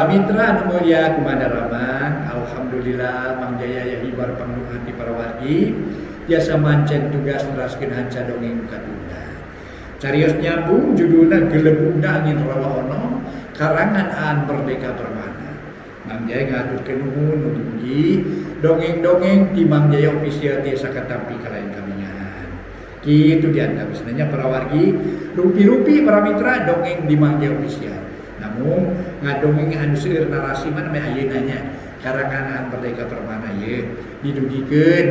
Para mitra anu mulia kumaha daramang, alhamdulillah Mang Jaya aya hibar pangluhur ti para wargi tiasa mancen tugas neraskeun hanca dongeng nu katunda. Carios nyambung judulna Gelebugna Angin Rawa Onom karangan Aan Merdeka Permana. Mang Jaya ngahaturkeun nuhun mugi-mugi dongeng-dongeng ti Mang Jaya Official tiasa katampi kalayan kamingahan. Kitu diantawisna nya para wargi, rupi-rupi para mitra dongeng di Mang Jaya Official. Namun ngadongeng anu seueur narasi mah namanya ayeuna nya karangan Aan Merdeka Permana ieu didugikeun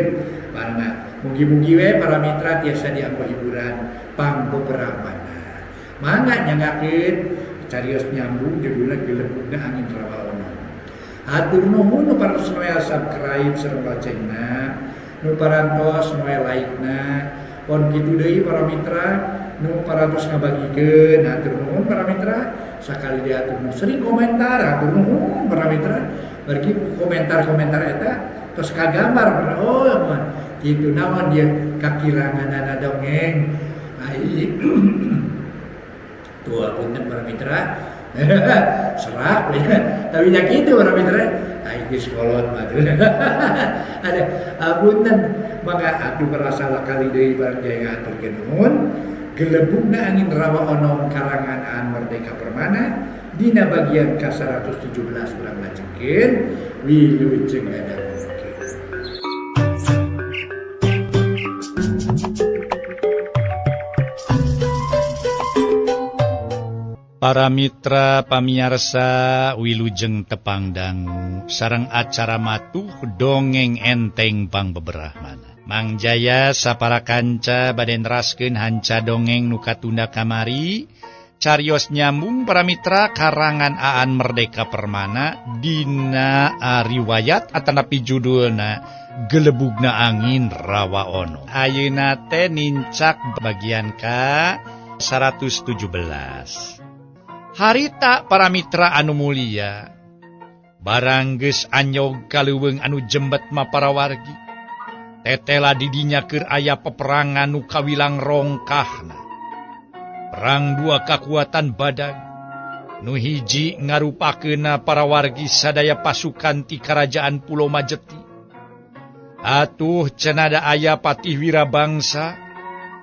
karena mugi-mugi we para mitra tiasa dianggo hiburan pang beberamana. Mangga nyanggakeun carios nyambung judulna Gelebugna Angin Rawa Onom. Hatur nuhun nu parantos noel subscribe sareng loncengna, nu parantos noel like-na, pon kitu deui para mitra nu parantos ngabagikeun hatur nuhun para mitra sakali diatur nu sering komentar hatur nuhun para mitra bagi komentar-komentar eta tos kagambar oh mah kitu naon dia kakiranganana dongeng ai tua punten para mitra serak ya tapi nya kitu para mitra ai geus kolot mah ada apunten maka atuh salah kali deui bareng jaya ngahaturkeun nuhun. Gelebugna Angin Rawa Onom karangan Aan Merdeka Permana dina bagian ka 117 urang lajengkeun wilujeng ngadangukeun. Para mitra pamiarsa wilujeng tepang dangu sareng acara matuh dongeng enteng pangbeberahmana. Mang Jaya sapara kanca bade neraskeun hanca dongeng nu katunda kamari carios nyambung para mitra karangan Aan Merdeka Permana dina riwayat atanapi judulna Gelebugna Angin Rawa Ono. Ayeuna teh nincak bagian ka 117. Harita para mitra anu mulia barang geus anyog ka leuweung anu jembet ma para wargi. Tetela didinya keur aya peperangan nu kawilang rongkahna. Perang dua kakuatan badag. Nu hiji ngarupakeunna para wargi sadaya pasukan ti kerajaan Pulau Majeti. Atuh cenada aya Patih Wirabangsa,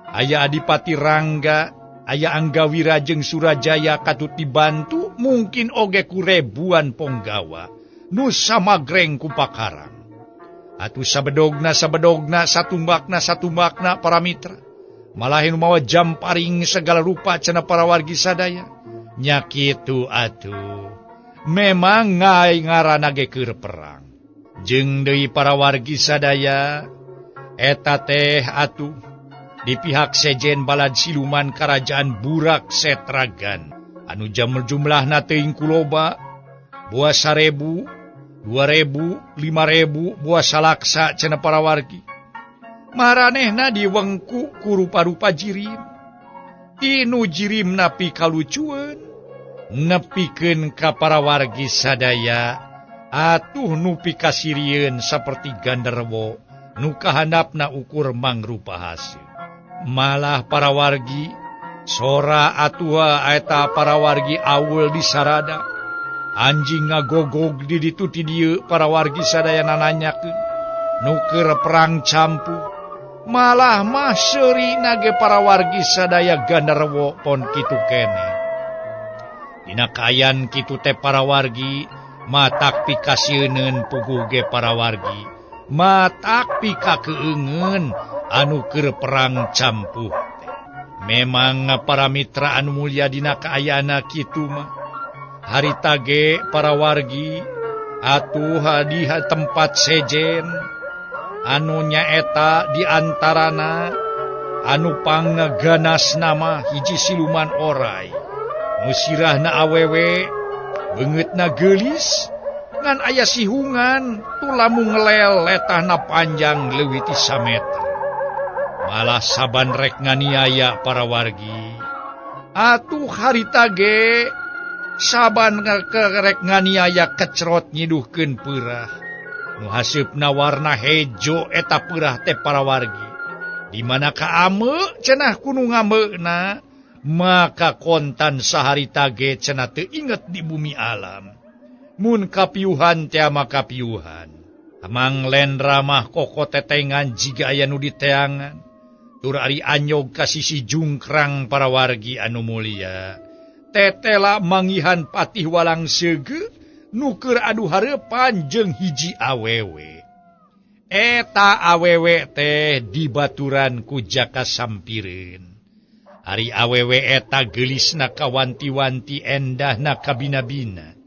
aya Adipati Rangga, aya Anggawira jeung Surajaya katut dibantu mungkin oge ku ribuan ponggawa nu samagreng ku pakarang. Atuh sabedogna sabedogna satumbakna satumbakna para mitra. Malahin mawa jamparing segala rupa cenah para wargi sadaya. Nya kitu atuh. Memang ngai ngaranna ge keur perang. Jeung deui para wargi sadaya eta teh atuh di pihak sejen balad siluman kerajaan Burak Setragan anu jumlahna teuing kuloba buah 1000 2000 5000 buah salaksa cenah para wargi. Maranehna diwengku ku rupa-rupa jirim. Tinu jirim napi kalucueun nepikeun ka para wargi sadaya atuh nu pikasirieun saperti ganderwo nu kahandapna ukur mangrupa hasil. Malah para wargi sora atuh eta para wargi awul disarada. Anjing ngagogog di ditu ti dieu para wargi sadaya nananyakeun nu keur perang campuh. Malah mah seuri nage para wargi sadaya ganderwo pon kitu keneh. Dina kaayaan kitu teh para wargi matak pikasieuneun puguh ge para wargi matak pikakeungeun anu keur perang campuh teh. Memang para mitra anu mulia dina kaayaanna kitu mah harita ge para wargi atuh di tempat sejen anu nyaeta di antarana anu pangganas nama hiji siluman orai nu sirahna awewe beungeutna geulis ngan aya sihungan tulamu ngelel letahna panjang leuwih ti sameter. Malah saban rek nganiaya para wargi atuh harita ge saban kerek nganiaya kecrot nyiduhkeun peurah nu haseupna warna hejo eta peurah teh para wargi. Di mana kaame cenah kudu ngameuna maka kontan saharita ge cenah teu inget di bumi alam. Mun kapiuhan teh mah kapiuhan. Mang Lendra mah koko tetengan jiga aya nu diteangan. Tur ari anyog ka sisi jungkrang para wargi anu mulia. Tetela mangihan Patih Walang Seugeu nu keur adu hareupan jeung hiji awewe. Eta awewe teh dibaturan ku Jaka Sampireun. Ari awewe eta geulisna kawanti-wanti endahna kabina-bina.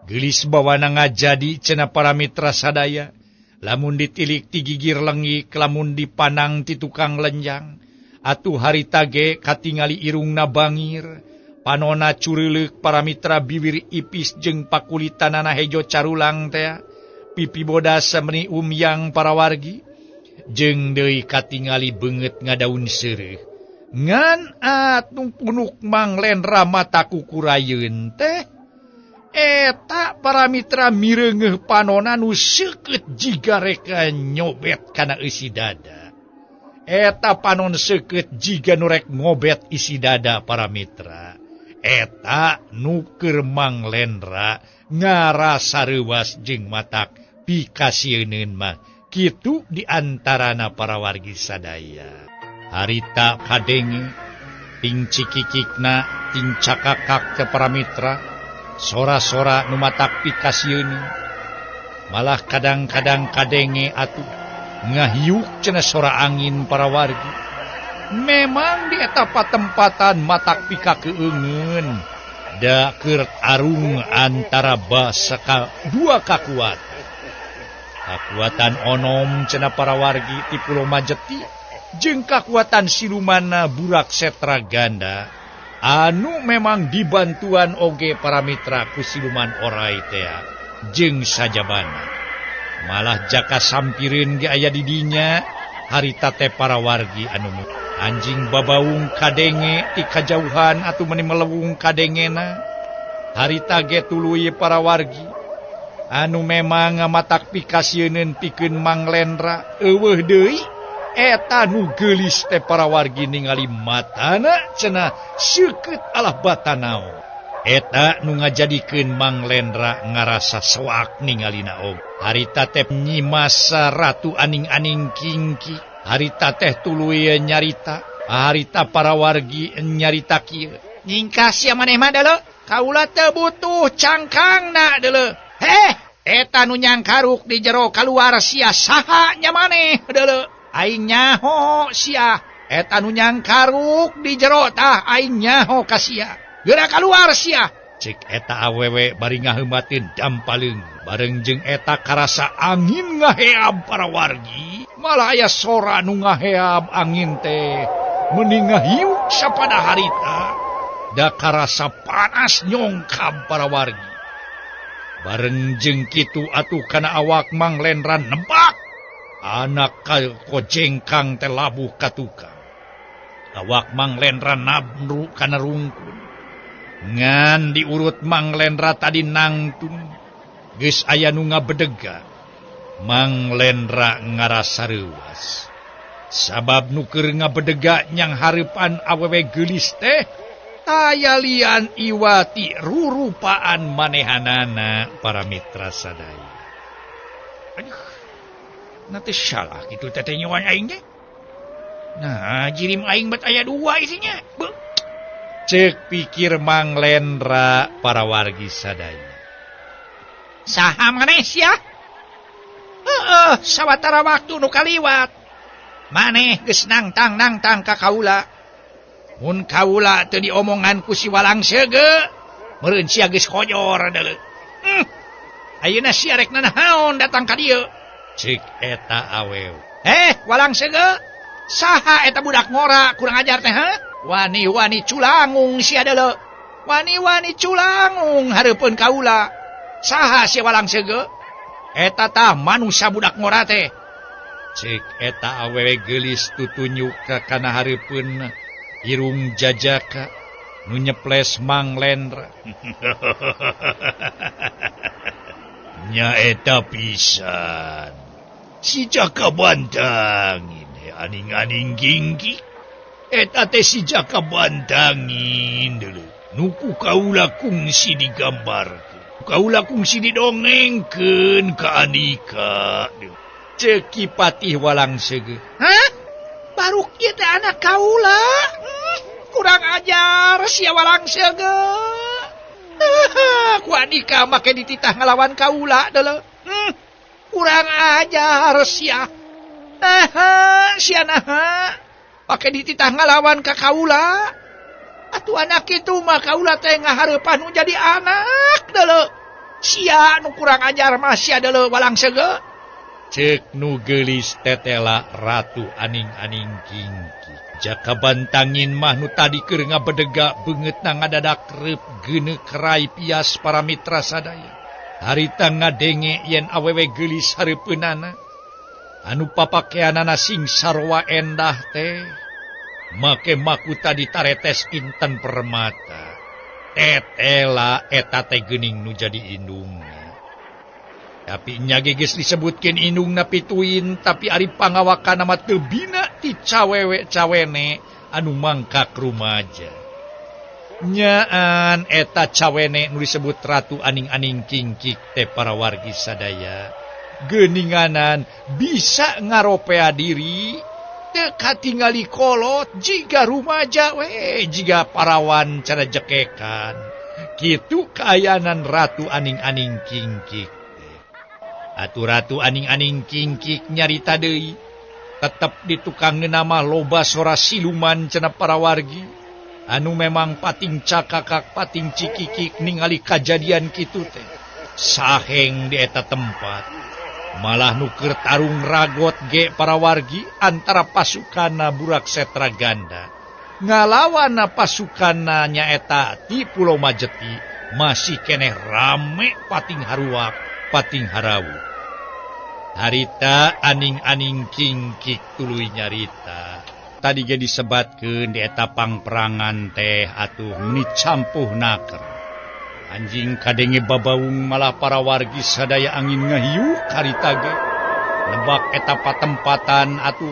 Geulis bawana ngajadi cenah para mitra sadaya. Lamun ditilik ti gigir lengik, lamun dipanang ti tukang lenjang. Atuh harita ge katingali irungna bangir. Panona cureuleuh para mitra biwir ipis jeung pakulitanana hejo carulang tea. Pipi bodas meni umyang para wargi. Jeung deui katingali beungeut ngadaun seureuh. Ngan atuh punuk Mang Lendra mata kukurayeun teh. Eta para mitra mireungeuh panona nu seukeut jiga rek nyobet kana eusi dada. Eta panon seukeut jiga nu rek ngobet isi dada para mitra. Eta nu keur Mang Lendra ngarasa reuwas jeung matak pikasieuneun mah. Kitu di antarana para wargi sadaya. Harita kadenge ting cikikikna ting cakakak ke para mitra. Sora-sora nu matak pikasieun. Malah kadang-kadang kadenge atuh ngahiuk cenah sora angin para wargi. Memang di eta patempatan matak pikakeungeun. Da keur arung antara basa dua kakuatan. Kakuatan onom cenah para wargi ti Pulau Majeti jeung kakuatan silumanna Burak Setra Ganda. Anu memang dibantuan oge para mitra ku siluman orai tea jeung sajabana. Malah Jaka Sampireun ge aya di dinya harita teh para wargi anu anjing babaung kadenge ti kajauhan atuh meni melewung kadengena. Harita ge tuluy para wargi anu memang ngamatak pikasieuneun pikeun Mang Lendra eueuh deui. Eta nu geulis teh para wargi ningali matana cenah seukeut alah batanao. Eta nu ngajadikeun Mang Lendra ngarasa soak ningalina og. Harita teh Nyimas Ratu aning-aning kingki. Harita teh tuluy nyarita. Harita para wargi nyarita kieu. Nyingkah sia maneh mah deuleu. Kaula teu butuh cangkangna deuleu. Heh, eta nu nyangkaruk di jero kaluar sia saha nya maneh deuleu. Aing nyaho sia. Eta nu nyangkaruk di jero tah aing nyaho ka sia. Geura kaluar sia. Cek eta awewe bari ngaheumateun dampaleung. Bareng jeung eta karasa angin ngaheab para wargi. Malah aya sora nu ngaheab angin teh. Meni ngahiuk sapada harita. Da karasa panas nyongkab para wargi. Bareng jeung kitu atuh kana awak Mang Lendra nebak. Anak kojengkang teh labuh ka tukang. Awak Mang Lendra nabru kana rungkun. Ngan diurut Mang Lendra tadi nangtung. Geus aya nu ngabedega. Mang Lendra ngarasa reuwas. Sabab nu keur ngabedega nyang hareupan awewe geulis teh taya lian iwati rurupaan manehanana para mitra sadaya. Aduh. Nanti salah gitu teteh nyawan aing teh. Nah, jirim aing bet aya dua isinya. Beuh. Cek pikir Mang Lendra para wargi sadaya. Saha maneh sia? Heeh, sawatara waktu nu kaliwat. Maneh geus nangtang-nangtang ka kaula. Mun kaula teu diomongan ku si Walang Seugeu, meureun sia geus kojor deuleu. Ayeuna sia rek nanaon datang ka dieu? Cek eta awewe. Walang Seugeu, saha eta budak ngora kurang ajar teh ha? Wani-wani culangung sia deuleu. Wani-wani culangung hareupeun kaula. Saha sia Walang Seugeu? Eta tah manusia budak ngora teh. Cek eta awewe geulis tutunyuk ka kana hareupeun irung jajaka nu nyeples Mang Lendra. Nya eta pisan. Si Jaka Bandangin aning-aning ginggi. Eta teh si Jaka Bandangin deuleu. Nu ku kaula kungsi digambarkeun. Kaula kungsi didongengkeun ka Andika. Ceuk Ki Patih Walang Seugeuh. Hah? Baru kieu teh anak kaula? Kurang ajar sia Walang Seugeuh. Ku Andika make dititah ngalawan kaula deuleu. Kurang ajar sia. Sia naha pake dititah ngalawan ka kaula. Atuh anak kitu mah kaula teh ngahareupan nu jadi anak deuleu. Sia nu kurang ajar mah sia deuleu Walang Seugeuh. Ceuk nu geulis tetela Ratu Aning-aning Kingki. Jaka Bantangin mah nu tadi keur ngabedega beungeutna ngadadak reup geuneuk rai pias para mitra sadaya. Harita ngadenge yen awewe geulis hareupeunana anu papakeanana sing sarua endah teh. Make makuta ditaretes inten permata. Tetela eta teh geuning nu jadi indungna. Tapi nya ge geus disebutkeun indungna pituin, tapi ari pangawakanna mah teu bina ti cawewe cawene anu mangkak rumaja. Nyaan eta cawene nu disebut Ratu Aning-aning Kingkik teh para wargi sadaya. Geuninganan bisa ngaropea diri teu katingali kolot jiga rumaja we jiga parawan cara jekekan. Kitu kaayanan Ratu Aning-aning Kingkik teh. Atuh Ratu Aning-aning Kingkik nyarita deui tetep di tukang mah loba sora siluman cenah para wargi anu memang pating cakakak pating cikikik ningali kajadian kitu teh. Saheng di eta tempat malah nuker tarung ragot ge para wargi antara pasukana Burak Setra Ganda ngalawana pasukana nyaeta di Pulau Majeti masih keneh rame pating haruak pating harawu. Harita aning-aning kingkik tuluy nyarita tadi ge disebatkeun di eta pangperangan teh atuh meni campuh naker. Anjing kadenge babaung malah para wargi sadaya angin ngahiuk harita ge. Nebak eta patempatan atuh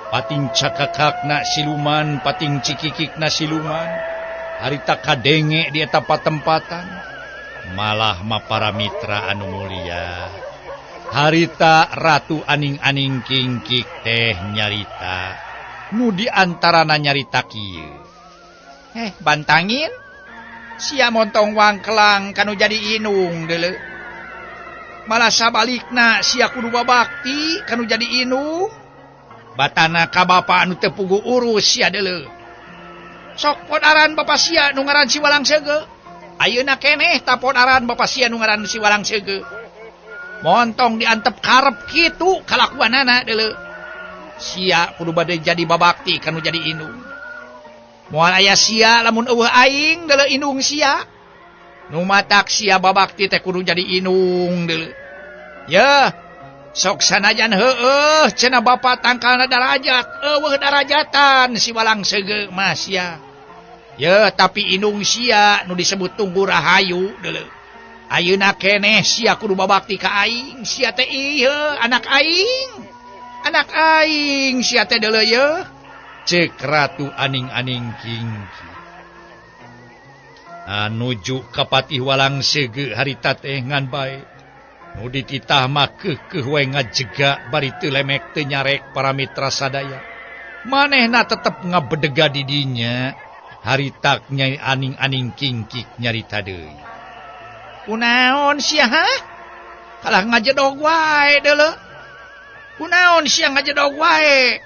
pating cakakakna siluman pating cikikikna siluman harita kadenge di eta patempatan malah ma para mitra anu mulia. Harita Ratu Aning-aning Kingkik teh nyarita nu di antarana nyarita kieu. Bantangin sia montong wangkelang kanu jadi inung deuleu. Malah sabalikna sia kudu babakti kanu jadi inung. Batana ka bapa anu teu puguh urus sia deuleu. Sok podaran bapa sia nu ngaran si Walang Seugeuh. Ayeuna keneh ta podaran bapa sia nu ngaran si Walang Seugeuh. Montong diantep karep kitu kalakuanana deuleu. Sia kudu bade jadi babakti kanu jadi inung. Moal aya sia lamun eueuh aing deuleu indung sia. Nu matak sia babakti teh kudu jadi inung deuleu. Yeuh, sok sanajan heueuh cenah bapa tangkalna darajat, eueuh darajatan si Walang Seugeuh mah sia. Yeuh, tapi indung sia nu disebut Tunggu Rahayu deuleu. Ayeuna keneh sia kudu babakti ka aing, sia teh ieu anak aing. Anak aing sia teh deuleu yeuh. Cek Ratu Aning-aning Kingki. Anuju ka Patih Walang Seugeuh harita teh ngan bae. Nu dititah mah keukeuh we ngajega bari teu lemek teu nyarek para mitra sadaya. Manehna tetep ngabedega di dinya. Harita Nyai Aning-aning Kingkik nyarita deui. Kunaon sia ha? Kalah ngajedog wae deuleu. Kunaon sia ngajedog wae?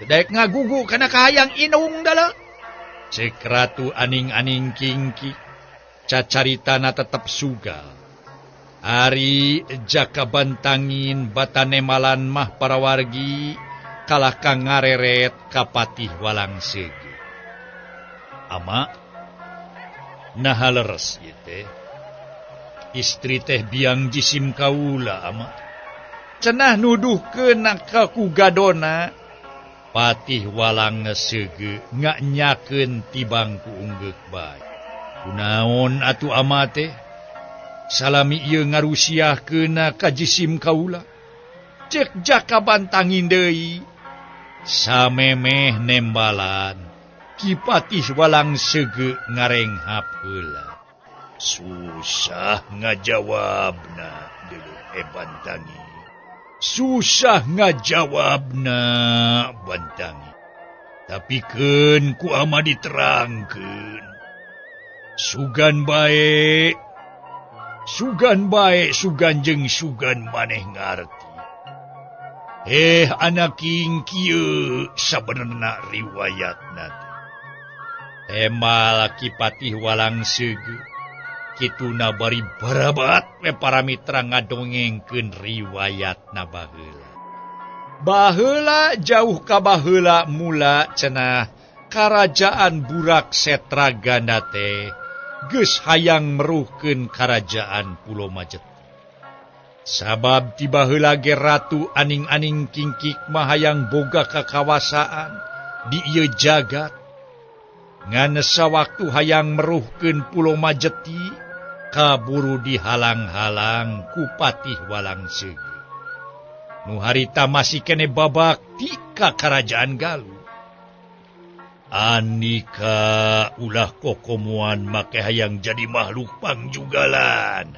Daek ngagugu kana kahayang inung deuleu. Cek Ratu Aning-aning Kingki cacaritana tetep sugal. Ari Jaka Bantangin batane malan mah para wargi kalah ka ngareret ka Patih Walang Seugeuh. Ama naha leres ieu teh? Istri teh biang jisim kaula ama. Cenah nuduhkeun ka ku gadona. Patih Walang Seugeuh nganyakeun tibang ku unggeuk bae. Kunaon atuh ama teh? Salami ieu ngarusiahkeunna ka jisim kaula. Cek Jaka Bantangin deui. Samemeh nembalan Ki Patih Walang Seugeuh ngarenghap heula. Susah ngajawabna dulu bantangi. Susah ngajawabna bantangi. Tapi keun ku ama diterangkeun. Sugan bae. Sugan bae sugan jeung sugan maneh ngarti. Anak king kieu sabenerna riwayatna teh. Emal Ki Patih Walang Seugeu kituna bari barabat we para mitra ngadongengkeun riwayatna baheula. Baheula jauh ka baheula mula cenah karajaan Burak Setraganda teh geus hayang meruhkeun karajaan Pulo Majeti. Sabab ti baheula ge ratu aning-aning kingkik mah hayang boga kakawasaan di ieu jagat. Ngan sawaktu hayang meruhkeun Pulo Majeti kaburu dihalang-halang ku Patih Walang Seugeu. Nu harita masih kene babakti ka karajaan Galuh. Andika ulah kokomoan make hayang jadi makhluk pangjugalan.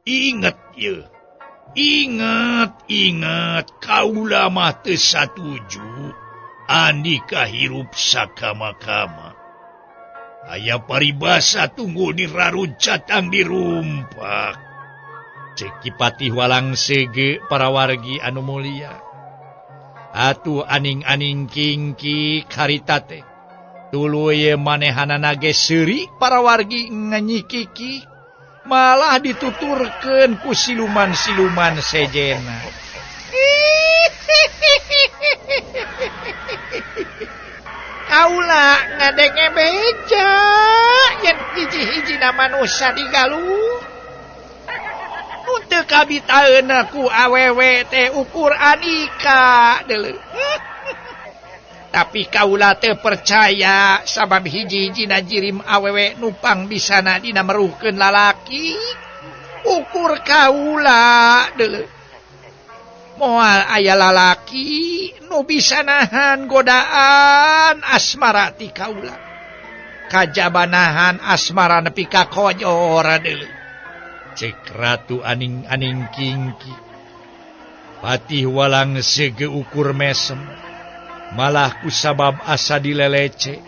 Ingat ye, ingat ingat kaula mah teu satuju Andika hirup sakama-kama. Aya paribasa tunggu diraruncat dirumpak. Cek Ki Patih Walang Seugeu para wargi anu mulia. Atuh aning-aning kingki karita teh. Tuluy manehanana ge seuri para wargi nganyikiki. Malah dituturkeun ku siluman-siluman sejena. Kaula ngadenge beja yen hiji-hijina manusia di Galuh. Nu teu kabitaeuna ku awewe teh ukur Andika deuleu. Tapi kaula teu percaya sabab hiji-hijina jirim awewe nupang bisana dina meruhkeun lalaki. Ukur kaula deuleu. Moal aya lalaki nu bisa nahan godaan asmara ti kaula. Kajaba nahan asmara nepi ka kojor deuleu. Cek ratu aning-aning kingki. Patih Walang Seugeu ukur mesem. Malah ku sabab asa dilelece.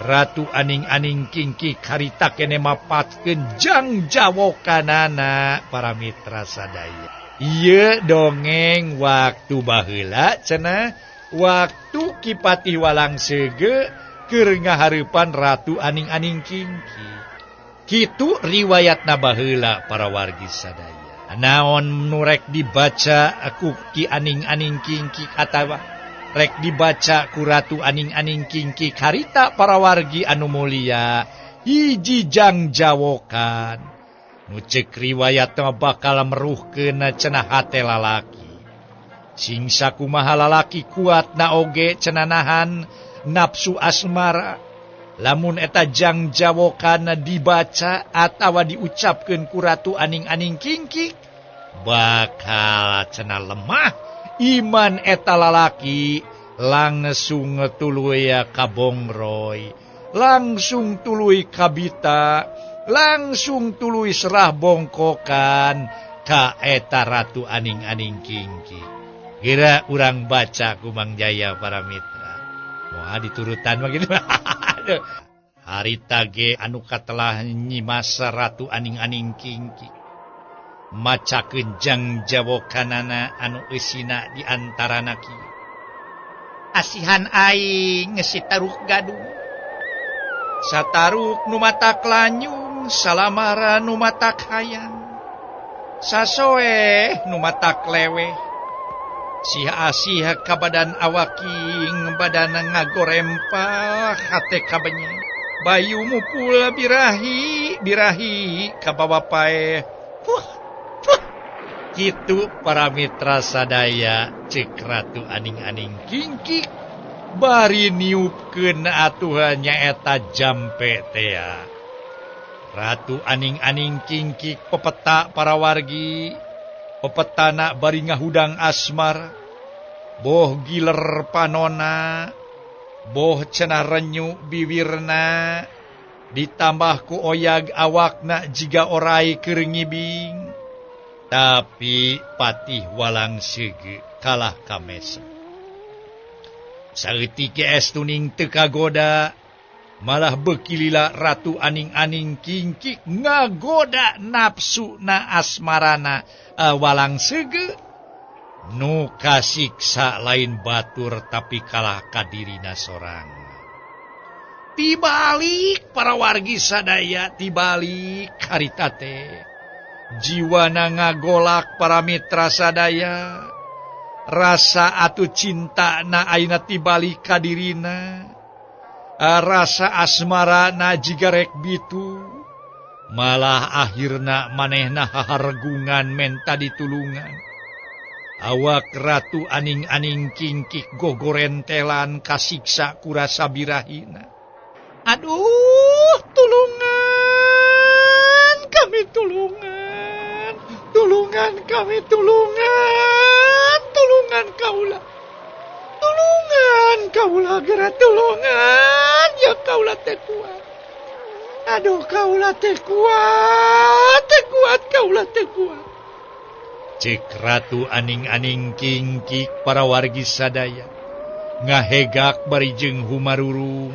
Ratu aning-aning kingki karita kene mapatkeun jang jawokanana para mitra sadaya. Ieu dongeng waktu baheula cenah waktu Ki Patih Walang Seugeu keur ngahareupan ratu aning-aning kingki. Kitu riwayatna baheula para wargi sadaya. Naon nu rek dibaca ku Ki aning-aning kingki atawa rek dibaca ku ratu aning-aning kingki karita para wargi anu mulia hiji jang jawokan. Nu ceuk riwayat mah bakal meruhkeun cenah hate lalaki. Sing sakumaha lalaki kuat na oge cenah nahan nafsu asmara. Lamun eta jang jawokan dibaca atawa diucapkeun ku ratu aning-aning kingkik bakal cenah lemah iman eta lalaki langsung tuluy ka bongroy, langsung tuluy kabita, langsung tuluy serah bongkokan ka eta ratu aning-aning kingki. Kira urang baca ku Mang Jaya para mitra. Moal diturutan mah kitu. Aduh. Harita ge anu katelah nyimas ratu aning-aning kingki. Macakeun jang jawokanana anu eusina di antarana kieu. Asihan aing si taruk gadung. Sataruk nu matak lanyung, salamara nu matak hayang. Sasoeh nu matak leweh. Siha-siha ka badan awaking, badan ngagorempah hate kabenyeng. Bayu mukul birahi, birahi kabawa paeh. Fuh, fuh. Kitu para mitra sadaya cek ratu aning-aning kingkik bari niupkeun atuh nyaeta jampe tea. Ratu aning-aning kingkik pepeta para wargi, pepetana bari ngahudang asmara, boh giler panona, boh cenah renyu biwirna, Ditambah ku oyag awakna jiga orai keur ngibing. Tapi Patih Walang Seunggeun kalah kamesem. Saeutik ge Estuning teu kagoda, malah beuki lila Ratu Aning-aning Kingkik ngagoda nafsuna asmarana Walang Seunggeun. Nu kasiksa lain batur tapi kalah ka dirina sorangan. Tibalik para wargi sadaya, tibalik harita teh. Jiwana ngagolak para mitra sadaya. Rasa atuh cinta na ayeuna tibalik ka dirina. Rasa asmara na jiga rek bitu. Malah akhirna manehna hahargungan menta ditulungan. Awak Ratu Aning-aning Kingkik gogorentelan kasiksa ku rasa birahina. Aduh, tulungan kami, tulungan, tulungan kami, tulungan, tulungan kaula, tulungan kaula, geura tulungan, ya kaula teh kuat. Aduh, kaula teh kuat, teh kuat, kaula teh kuat. Cek Ratu Aning-aning Kingkik para wargi sadaya ngahegak bari jeung humarurung.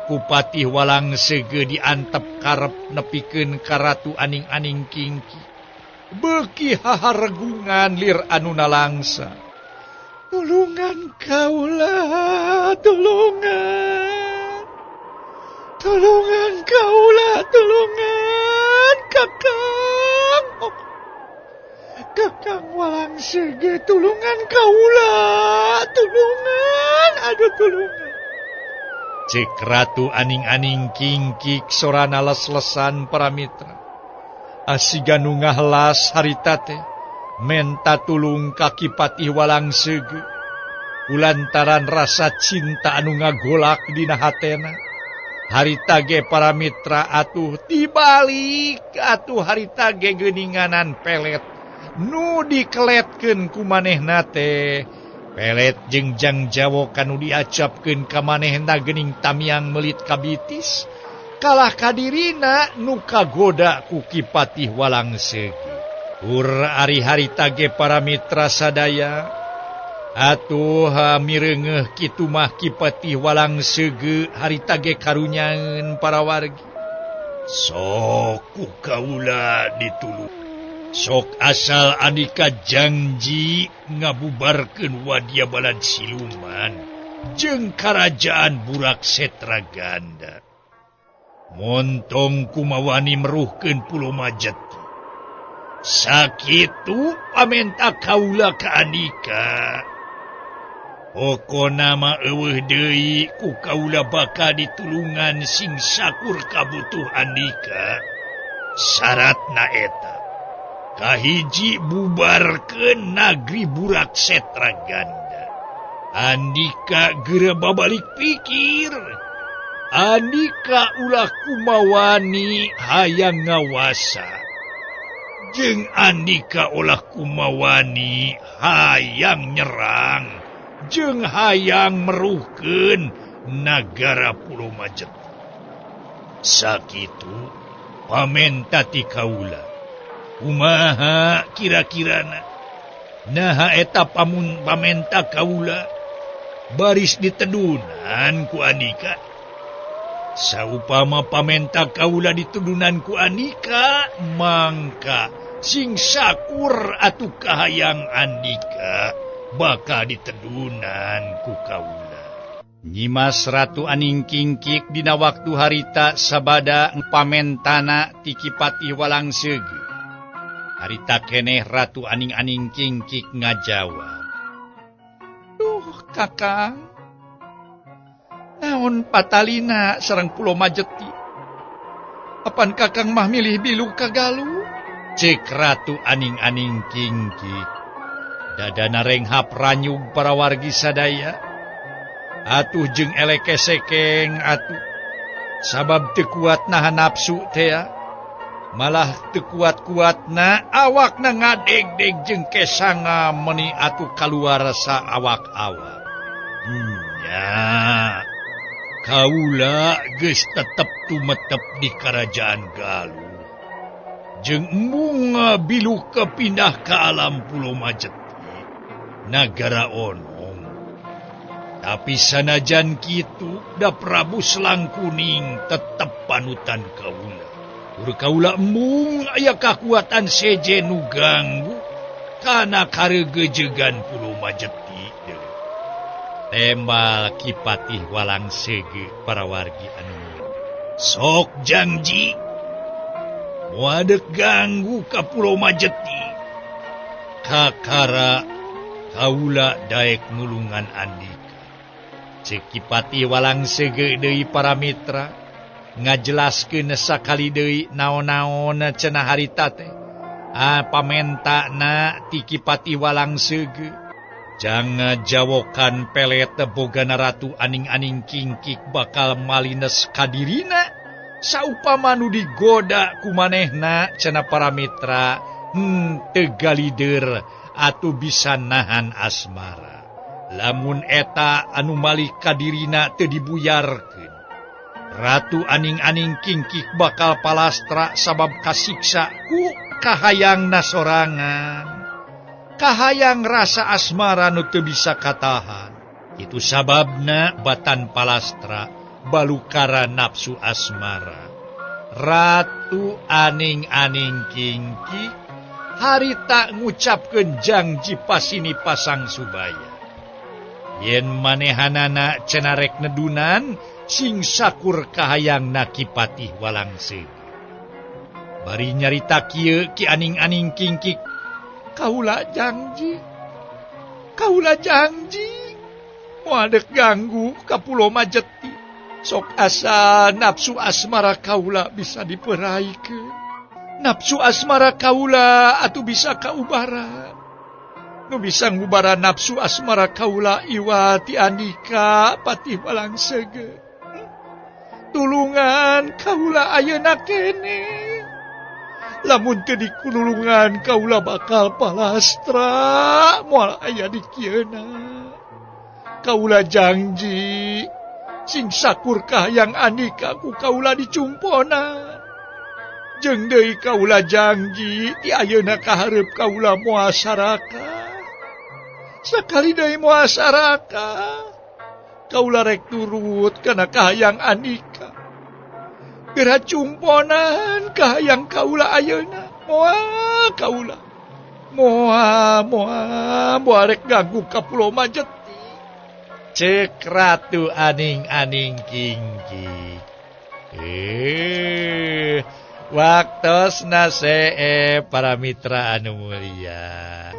Ku Patih Walang Seunggeun diantep karep nepikeun ka Ratu Aning-aning Kingkik. Beuki hahargungan lir anu nalangsa. Tulungan kaula, tulungan. Tulungan kaula, tulungan Kakang. Oh. Kakang Walang Seunggeun, tulungan kaula, tulungan, aduh tulungan. Cek Ratu Aning-aning Kingkik sorana les-lesan para mitra. Asiga nu ngahlas harita teh menta tulung ka Ki Patih Walang Seunggeun. Kulantaran rasa cinta anu ngagolak dina hatena. Harita ge para mitra atuh tibalik atuh harita ge geuninganan pelet nu dikeletkeun ku manehna teh. Pelet jeung jang jawo kanu diacapkeun ka manehna geuning tamiang meulit kabitis kalah kadirina nu kagoda ku Ki Patih Walang Seunggeun. Tur ari harita ge para mitra sadaya atuh mireungeuh kitu mah Ki Patih Walang Seunggeun harita ge karunyaeun para wargi. Sok ku kaula ditulung. Sok asal andika janji ngabubarkeun Wadya Balad Siluman jeung Karajaan Burak Setra Ganda. Montong kumawani meruhkeun Pulo Majeti. Sakitu pamenta kaula ka andika. Pokona mah eueuh deui ku kaula bakal ditulungan sing sakur kabutuh andika. Syaratna eta kahiji bubarkeun nagri Burak Setra Ganda. Andika geura babalik pikir. Andika ulah kumawani hayang ngawasa. Jeung andika ulah kumawani hayang nyerang. Jeung hayang meruhkeun nagara Pulo Majeti. Sakitu pamenta ti kaula. Kumaha kira-kirana? Naha eta pamun pamenta kaula baris ditedunan ku andika. Saupama pamenta kaula ditedunan ku andika, mangka sing sakur atuh kahayang andika bakal ditedunan ku kaula. Nyimas Ratu Aning Kingkik dina waktu harita sabada pamentana ti Ki Patih Walang Seunggeun. Harita keneh Ratu Aning-aning Kingkik ngajawab. Duh Kakang, naon patalina sareng Pulo Majeti? Apan Kakang mah milih bilu ka Galuh? Cek Ratu Aning-aning Kingkik. Dadana renghap ranyug para wargi sadaya. Atuh jeung elek kesekeng atuh. Sabab teu kuat nahan nafsu tea. Malah teu kuat-kuatna awakna ngadegdeg jeung kesanga meuni atuh kaluar sa awak-awak. Nya. Kaula geus tetep tumetep di Karajaan Galuh. Jeung embung biluh kepindah ka alam Pulau Majeti, nagara Onong. Tapi sanajan kitu da Prabu Selang Kuning tetep panutan kaula. Tur kaula embung aya kakuatan sejen nu ganggu kana karegejegan Pulau Majeti. Tembal Ki Patih Walang Sege para wargi anu mulia. Sok janji moal dek ganggu ka Pulau Majeti. Kakara kaula daek nulungan andika. Ceuk Ki Patih Walang Sege deui para mitra ngajelaskeun sakali deui naon-naon cenah harita teh. Ah pamentana ti Ki Patih Walang Sege. Jangan jawokan pelet bogana Ratu Aning-aning Kingkik bakal malines kadirina saupama nu digoda ku manehna cenah para mitra teu galider atuh bisa nahan asmara. Lamun eta anu malih kadirina teu dibuyarkeun, Ratu Aning-aning Kingkik bakal palastra sabab kasiksa ku kahayangna sorangan. Kahayang rasa asmara nu teu bisa katahan. Itu sababna batan palastra balukara nafsu asmara. Ratu Aning-aning Kingkik harita ngucapkeun janji pasini pasang subaya. Yen manehanana cenah rek nedunan sing sakur kahayangna Ki Patih Walang Sege. Bari nyarita kieu Ki Aning-aning Kingkik, kaula janji, kaula janji moal dek ganggu ka Pulau Majeti. Sok asa nafsu asmara kaula bisa diperaikeun. Nafsu asmara kaula atuh bisa kaubaran. Nu bisa ngubaran nafsu asmara kaula iwa ti andika Patih Walang Sege. Tulungan kaula ayeuna keneh. Lamun teu dikululungan kaula bakal palastra moal aya di kieuna. Kaula janji sing sakur kahayang andika ku kaula dicumpona. Jeung deui kaula janji ti ayeuna ka hareup kaula moal saraka. Sakali deui moal saraka. Kaula rek turut kana kahayang andika. Geura cumponan kahayang kaula ayeuna. Moal kaula. Moal moal moal rek ganggu ka Pulau Majeti. Ceuk Ratu Aning-aning Kingkik. Waktosna see para mitra anu mulia.